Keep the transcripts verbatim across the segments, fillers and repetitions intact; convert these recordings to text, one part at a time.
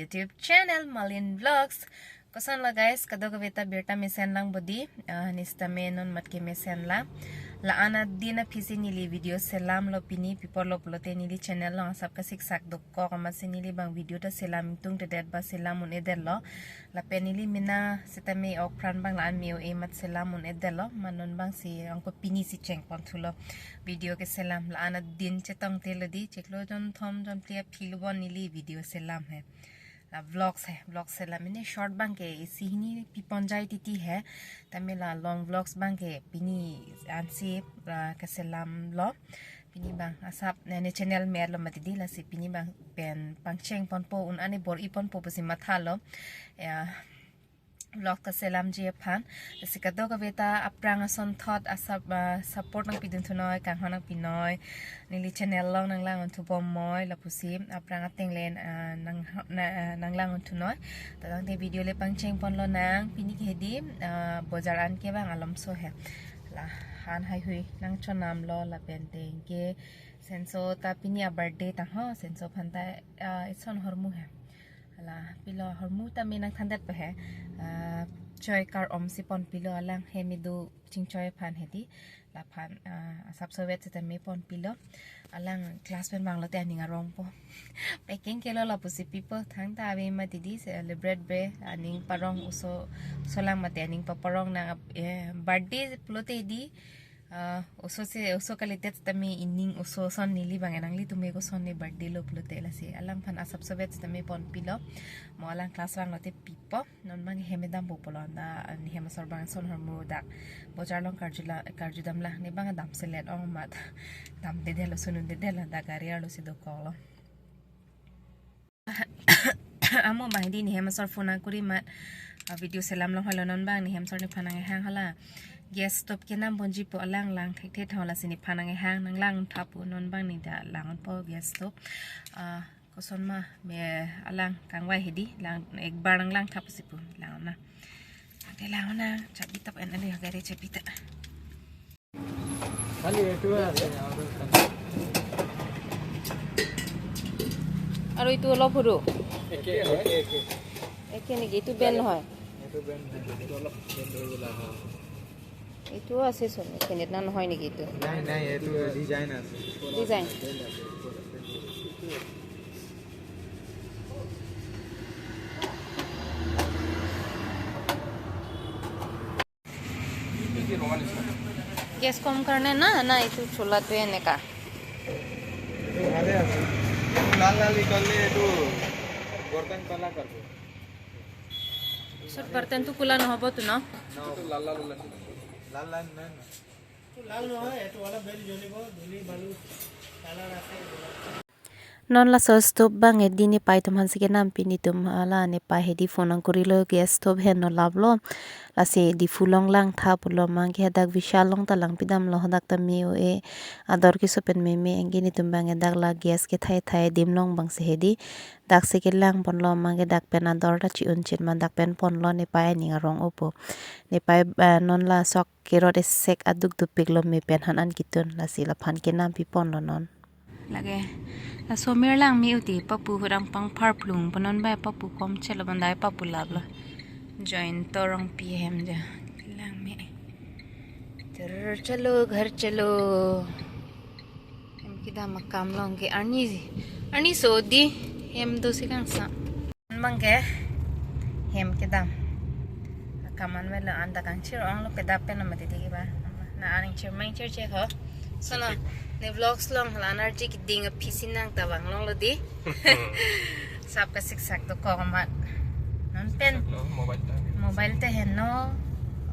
YouTube channel Malin Vlogs. Kosonlo guys, kadokave ta birta mesen lang bodi, ah, ne sitame non mat ke mesen lang. La-an adin aphisi neli video selamlo pini, pi apotlo pulote neli channel along asap kasiksak dokok amatsi neli abang video ta selam ingtungtedet ba selam un-edetlo. Lapen neli mena sitame ok apran abang la-an me-o-e amat selam un-edetlo. Amat non abangsi anke pini si chengpon thulo video keselam. La-an adin chetongtelo di, chiklo jonthom jonphli aphi lo bon neli video selam he. La vlogs he, vlogs selam, pini short abangke isi hini piponjai titi he. Tame la long vlogs abangke pini ansi, ah, keselamlo. Pini abang asap ne, ne channel me-etlo mati di, lasi pini abang pen pangchengponpo, un-an ne bor-iponpo pusi mathalo. Ya, vlog keselamji aphan. Lasi kadokave ta aphrang asonthot asap, ah, support nangpidun thunoi, kanghon nangpinoi. Neli channel along nanglang-un thubom moi, lapusi aphrang ateng le, ah, nang, na, ah, nanglang-un thunoi. Tangte video le pangchengponlonang, pini ke hedi, ah, bojar an ke abang alomso he. La han haihui nangchonamlo, lapen tengke Senso ta pini a-birthday tang ho, Senso aphan ta, ah, ison ahormu he. Hala pilo ahormu tame nangthandetpo he. Ah, choi kar-om si ponpilo alang he, medo chingchoi aphan hedi. Laphan, ah, asap sovet sitame ponpilo. Alang class pen vanglote aning arongpo. Packing kelo lapusi pipo, thangta ave mati di, celebrate bre, aning parong oso, oso lang mati aning paparong nang, eh, birthday pulote di, ah, oso si, oso kalidet tame ining oso ason neli abang nanglitum me koson ne birthday lo pulote, lasi alangphan asap sovet tame ponpilo. Mo alang class vanglote pipo. Non abang hem dampo pulo, anta nehem asor abang son ahormu dak bojar along karjula, karjudamlang, ne abang damselet ong amat. Damdedetlo, sunundedetlo, dak gari arlo si dokoklo. Amo abang hedi nehem asor phone nangkuri amat, ah, video selamlong helo. Non abang nehem asor nephan nangkehang hala. Gas stove kenamponji pu alang lang thekthe tho, lasi nephan nangkehang, nanglang tha pu, non abang ne ta lang-unpo gas stove. Ah, koson ma me alang kangvai hedi, lang, ek bar nanglang tha pusi pu, lang-un nang. Ante lang-un nang, chabi ta pen ale gari chabi ta. খালি এইটোৱে আছে, আৰু একো নাই। আৰু এইটো অলপ সৰু। একে, একে, একে। একে নেকি? এইটো বেণ্ড নহয়? এইটো বেণ্ড নহয়, এইটো অলপ বেণ্ড হৈ গ'লে আহা। এইটো আছে চোন, এইখিনিত না নহয় নেকি এইটো? নাই, নাই, এইটো ডিজাইন আছে। ডিজাইন। বেণ্ড আছে, ওপৰত বেণ্ড হৈ গ'ল। গেছ কম কাৰণে না, না এইটো চোলাটো এনেকা? এইটো ভালে আছে। এইটো লাল লাল ইকলে এইটো বৰ্তন কালা কৰিব। পিছত বৰ্তনটো ক'লা নহ'বতো ন? এইটো লাল লাল ওলাইছে। লাল লাল নাই ন? এইটো লাল নহয়, এইটো অলপ দেৰি জ্বলিব, ধূলি বালু কালাৰ আছে। Non laso stove abang hedi nepai atum aphan si kenam, pini atum hala nepai hedi phone nangkurilo, gas stove he nolaplo. Lasi Diphu along lang tha pulo, abangke hadak Vishal along ta langpidamlo, hadak ta me-o-e, ador keso pen meme, anke netum abang hadak la gas kethai thai adim along abang si hedi. Dak si kelangponlo, abangke dak pen ador ta chi-un chit ma dak pen ponlo, nepai aning arong-o pu. Nepai, eh, non la sok kerot esek aduk dupiklo, me pen han an kitun, lasi laphan kenam piponlo non. Lake, laso mir lang me-o ti, papu ahut ang pangpharplung, panon bai papu kom chelo bandai papu laplo. Joint torong pi hem ja, lang me. Ghar chalo, ghar chalo. Hem kedam akam along ke arni, arni so di, hem do si kangsam. Abangke hem kedam akam an melo, anta kangchir-onglo, kedap pen amat titi ba. Na aning chirmang chirche ho. So na, ne vlogs along la energy keding aphisi nang ta vanglonglo di. Asap kasiksak dokok amat. Non pen. Siksak lo, mobile ta. Mobile ta heno.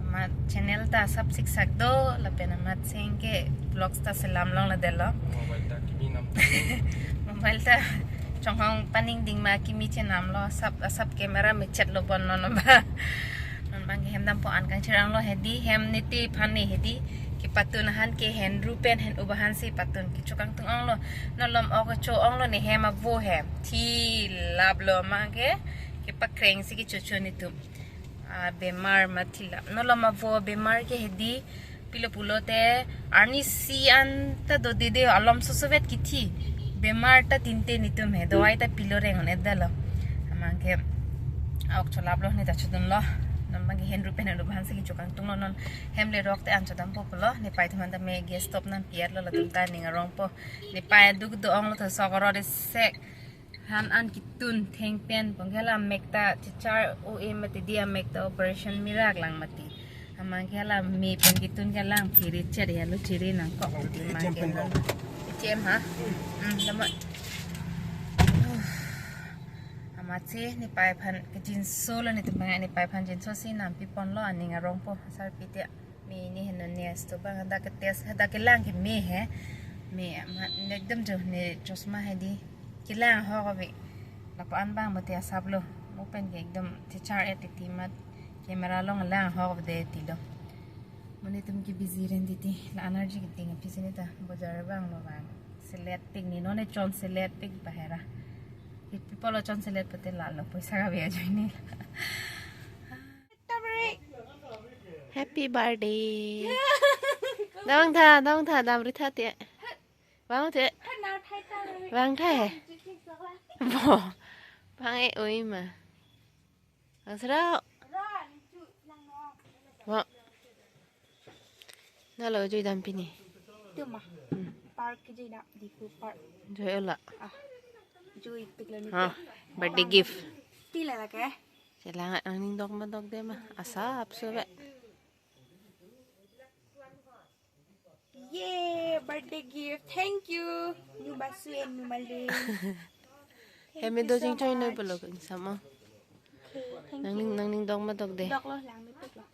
Amat channel ta asap siksak do, lapen amat sengke vlogs ta selamlongledetlo. Mobile ta kimi nam. Mobile ta chonghong paningding ma kimi chenamlo, asap, asap camera mechetlo bon non ba. Non abangke hem dampo, an kangchir-onglo hedi, hem niti phani hedi. Kepatun ahan ke hen ru pen hen ubahan si patun, kecho kangtung-onglo. Non malom ok cho-onglo ne hem avo he. Thi laplo abangke, kepakreng si kechocho netum. Ah, bemar mathila. Non malom avo bemar ke hedi, pilo pulote, arnisi anta dodede, alom sosovet kithi. Bemar ta tinte netum he, dawai ta pilo reng-un-edetlo. Ama, Anke awok cholaplo, ne ta chodunlo. Non bang ke henru pen henru aphan si kecho kangtunglo, non hem le rok te an chodampo pulo. Ne pai thuman ta me gas stove nangpi-etlo, latum ta ning arongpo. Ne pai duk do-onglo, to sok ro de sek. Han an kitun thengpen pon ke la mek ta chichar o e mati, di amek ta operation mirak lang mati. Amat ke la me pen kitun ke lang phiri chet ya, lo chiri nangkok lo di amat ke la. Chem ha? Hmm, tama. Amatsi ne pai aphan kejinso lo, netum bang ne pai aphan jinso si nangpi ponlo, aning arongpo, sarpi te. Me ne henlo, ne astu bang, hadak ke test, hadak kelang ke me he. Me amat ne ekdom jo ne chosma he di. Kelang ahok ave. Lapu an bang mati asaplo. Mo pen ke ekdom chichar-et titi amat. Camera along lang ahok ave de tilo. Mo netum ke busy ren titi. La energy ke ting aphi si ne ta. Bojar bang lo bang. Selet pik ne, non ne chon selet pik bahera. People lo chon selet pute lalo, poisa kave ajoine. Happy birthday. Damtha, damtha, damri tha te. Vang te. Vang the. Bo. Vang e oi ma. Vang sra. Bo. Nalo jui dam pini. Tuma. Hmm. Park jui dam, Diphu Park. Jui ola. Ah. Jui pik lo ni. Ha. Birthday gift. Pila lake? Chelang nangning dok ma dok de ma. Asap so be. Yay, birthday gift. Thank you. Nu Basu and Nu Malin. Thank Hemi you do so jing choi noi much. Palo kin sama. Okay, thank Nangning you. Nangning dok ma dok de. Dok lo, lang ni pik lo.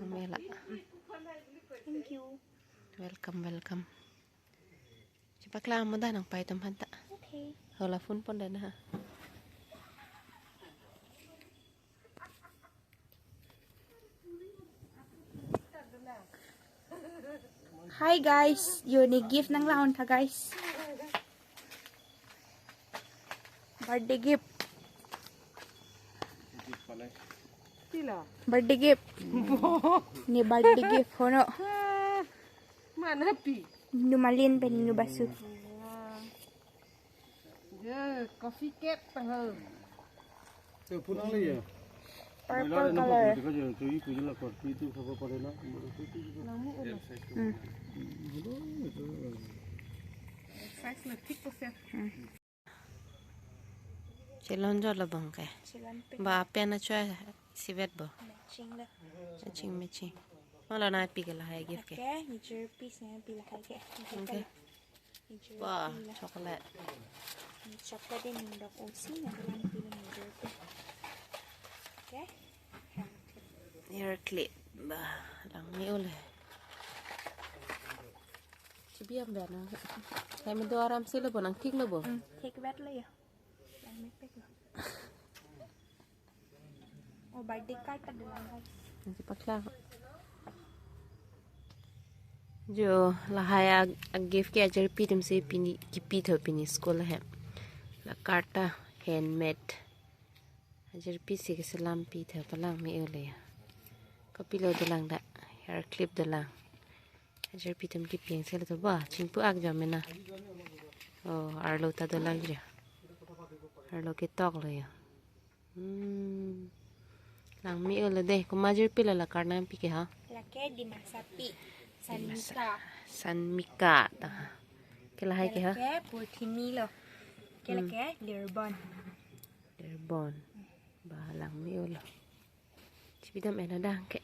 Amela. Thank you. Welcome, welcome. Chepaklang mo da nang pai atum aphan ta. Okay. Hola phone pon da na ha. Hi guys, yo ne gift nanglang tha guys. Birthday gift. Tila. Birthday gift. Ne birthday gift hono. Mana pi? Nu Malin pen Nu Basu. Ye, coffee cup tang ho. Te pulang le ya. Purple color. Ka jo, jo, iku jela kor, pi tu khaba pare na. Langmu ulo. Hmm. Size lo thik ko se. Hmm. Chelon jolo bang ke. Chelon pik. Ba pen achoi sivet bo. Matching lo. Matching, matching. Malo nangpi ke lahai gift ke. Okay, major piece nangpi lahai ke. Okay. Major Wah, piece lo. Chocolate. Chocolate din dok osi na lang pilo major piece. Okay. Hair clip. Ba, langme ole. Chibi am bana. Kami do aram si lo bo, nangthik lo bo. Hmm, thik vet lo ya. Langme pik lo. Oh, birthday card ta dolang guys. Nanti paklang. Jo, lahai a, a gift ke ajirpi atum si pini, kipi tho pini school ahem. La card ta handmade. Ajirpi si keselam pi tho, palangme ole ya. Kopilo dolang da, hair clip dolang. Ajirpi atum kipi ang sel to ba, chingpu ak jam mena. Oh, arlo ta dolang jo. Arlo ketok lo ya. Hmm. Langme ole de, komat ajirpi lo la card nangpi ke ha? Lake Dimasapi. Sanmika. Sanmika ta ha. Ke lahai ke ha? Lake Purthimi lo. Ke Hmm. lake Lirbon. Lirbon. Ba langme ole. Chibi dam ena dang ke.